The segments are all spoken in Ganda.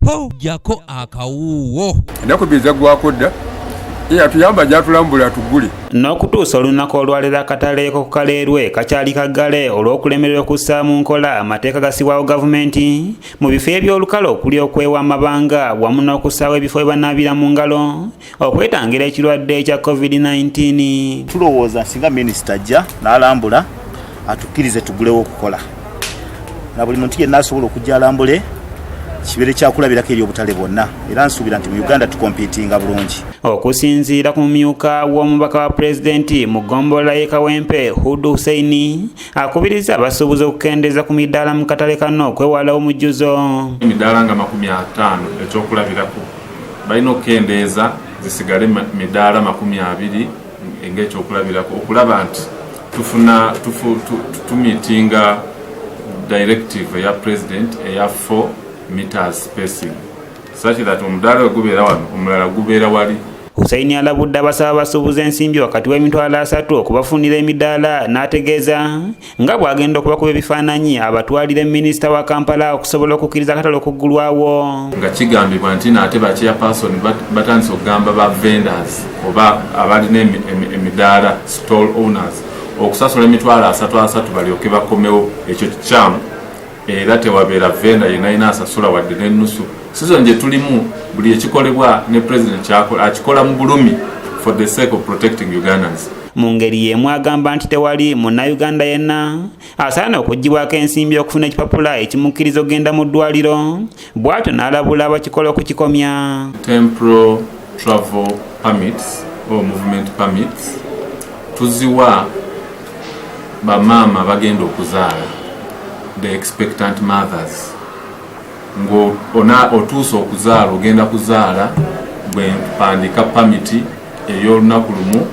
Ho, ggyako akawuuwo. Ennaku 2 zaggwako dda. Eyatuyamba gyatulambula atuggule. N'okutuusa olunaku olwaleero akatale k'oku Kaleerwe kakyali kaggale olw'okulemererwa okussa mu nkola amateeka gassibwawo gavumenti mu bifo eby'olukale okuli okwewa amabanga wamu n'okussaawo ebifo we banaabira mu ngalo okwetangira ekirwadde ekya COVID-19. Tulowooza singa minisita ajja n'alambula atukkirize tugulewo okukola na buli muntu yenna asobola okujja alambule, kibeere kyakulabirako eri obutale bwonna, era nsuubira nti mu Uganda tukompiitinga bulungi. Okusinziira ku mumyuka w'omubaka wa pulezidenti mu ggombolola y'e Kawempe, Hudu Hussein, akubiriza abasuubuzi okukendeeza ku midaala mu katale kano okwewala omujjuzo. Emidaala nga 50 ekyokulabirako balina okukendeeza zisigale midaala 20 ng'ekyokulabirako, okulaba nti tufuna tumitinga directive eya president eya 4 meters spacing, such that omudaala we gubeera wano, omulala gubeera wali. Hussein alabudde abasaba abasuubuza ensimbi wakati w'emitwalo 30 okubafunira emidaala, n'ategeeza nga bw'agenda okubakuba ebifaananyi abatwalire minisita wa Kampala okusobola okukkiriza akatale okuggulwawo. Nga kigambibwa nti naate ba chairperson batandise okugamba ba vendors oba abalina emidaala, stall owners, okusasula emitwalo asatu asatu balyoke bakomewo. Ekyo kikyamu, era tewabeera vendor yenna yina asasula wadde n'ennusu. Season gye tulimu, buli ekikolebwa ne president kyakola akikola mu bulumi for the sake of protecting Ugandans. Mu ngeri y'emu agamba nti tewali munnayuganda yenna asaana okuggyibwako ensimbi okufuna ekipapula ekimukkiriza okugenda mu ddwaliro, bw'atyo n'alabula abakikola okukikomya. Temporal travel permits or movement permits tuziwa bamaama bagenda okuzaala, the expectant mothers, ng'ona otuuse okuzaala, ogenda kuzaala, bwe mpandika pamiti ey'olunaku lumu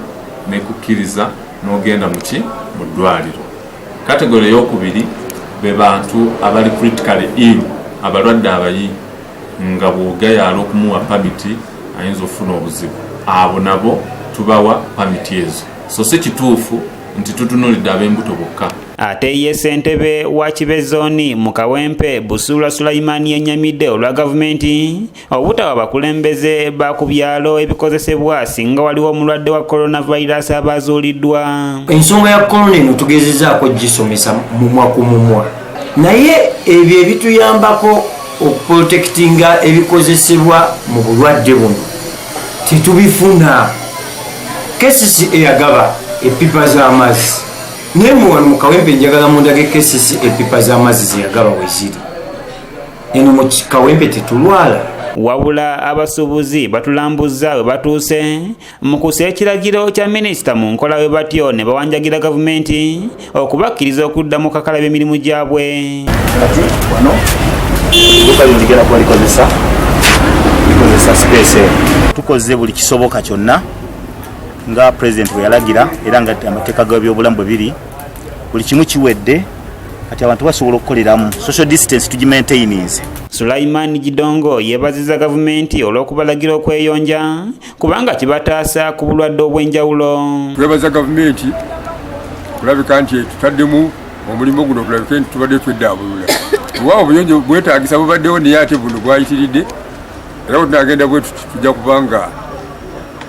nekukkiriza n'ogenda muki mu ddwaliro. Category eyokubiri be bantu abali critically ill, abalwadde abayi, nga bw'ogayaala okumuwa pamiti ayinza okufuna obuzibu. Abo nabo tubawa pamiti ezo. So si kituufu nti tutunulidde ab'embuto bokka. Ate ye ssentebe wa Kibe Zooni mu Kawempe, Busuulwa Sulayimaani, yennyamidde olwa gavumenti obutawa bakulembeze ba ku byalo ebikozesebwa singa waliwo omulwadde wa coronavirus abazuuliddwa. Ensonga ya korona eno tugezezaako gisomesa mumwa ku mumwa, naye ebyo ebituyambako okuprotectinga ebikozesebwa mu bulwadde buno tetubifuna. KCC eyagaba epipa z'amazzi, naye muwano mu Kawempe njagala mundage KCC epipa z'amazzi zeyagaba weziri. Eno mu Kawempe tetulwala. Wabula abasuubuzi batulambuzza we batuuse mu kussa ekiragiro kya minisita mu nkola, we batyo ne bawanjagira gavumenti okubakkiriza okudda mu kakalaba emirimu gyabwe. Kati wano edduuka lino ligenda kuba likozesa space eno. Tukoze buli kisoboka kyonna nga president bwe yalagira, era nga amateeka g'ebyobulamu bwe biri. Buli kimu kiwedde, kati abantu basobola okukoleramu. Social distance tugimaintaininze. Sulaiman Gidongo yeebaziza gavumenti olw'okubalagira okweyonja kubanga kibataasa ku bulwadde obw'enjawulo. Twebaza gavumenti okulabika nti tutaddemu omulimu guno, tulabike nti tubadde tweddaabulula. Oba obuyonjo bwetagisa bubaddewo, naye ate buno bwayitiridde, era bwe tunagenda bwe tuti tujja kubanga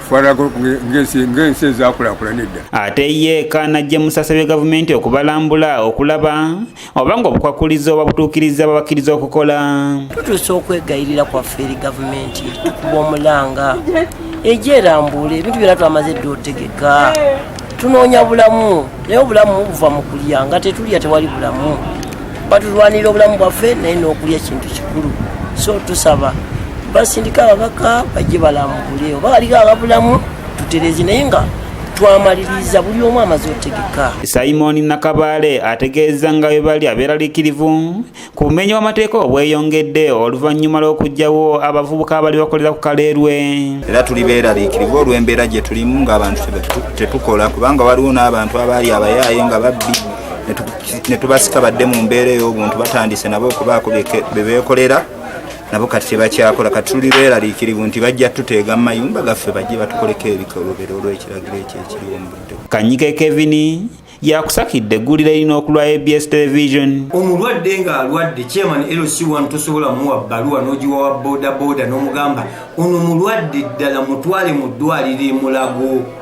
tufaananako ng'ensi ezaakulaakulana edda. Ate ye Kanajje musasabye gavumenti okubalambula okulaba oba nga obukwakulizo oba butuukiriza babakkiriza okukola. Tutuuse okwegayirira kwaffe eri gavumenti, tukuba omulanga egyerambuula ebintu byonna twamaze dda otegeka. Tunoonya bulamu, naye obulamu buva mu kulya. Nga tetulya tewali bulamu. Batulwanirira obulamu bwaffe, naye n'okulya kintu kikulu. So tusaba basindika ababaka bajje balambule oba waliko ababulamu tutereze, naye nga twamaliriza, buli omu amaze otegeka. Simon Nakabaale ategeeza nga bwe bali abeeraliikirivu ku bumenyi bw'amateeka obweyongedde oluvannyuma lw'okuggyawo abavubuka abali bakolera ku Kaleerwe. Era tuli beeraliikirivu olw'embeera gye tulimu ng'abantu tetukola, kubanga waliwo n'abantu abaali abayaaye nga babbi ne tubasika badde mu mbeera ey'obuntu, batandise nabo okubaako bye beekolera, nabo kati tebakyakola. Kati tuli beeraliikirivu nti bajja tuteega mu mayumba gaffe, bajje batukoleko ebikolobero olw'ekiragiro ekyo ekiriwo mu budde. Kanyike Kevin. Yakusakidde eggulire lino okulwa ABS Television. Omulwadde ng'alwadde, chairman LC1 tosobola muwa bbaluwa n'ogiwa wa bodaboda n'omugamba ono mulwadde ddala mutwale mu ddwaliro e Mulago.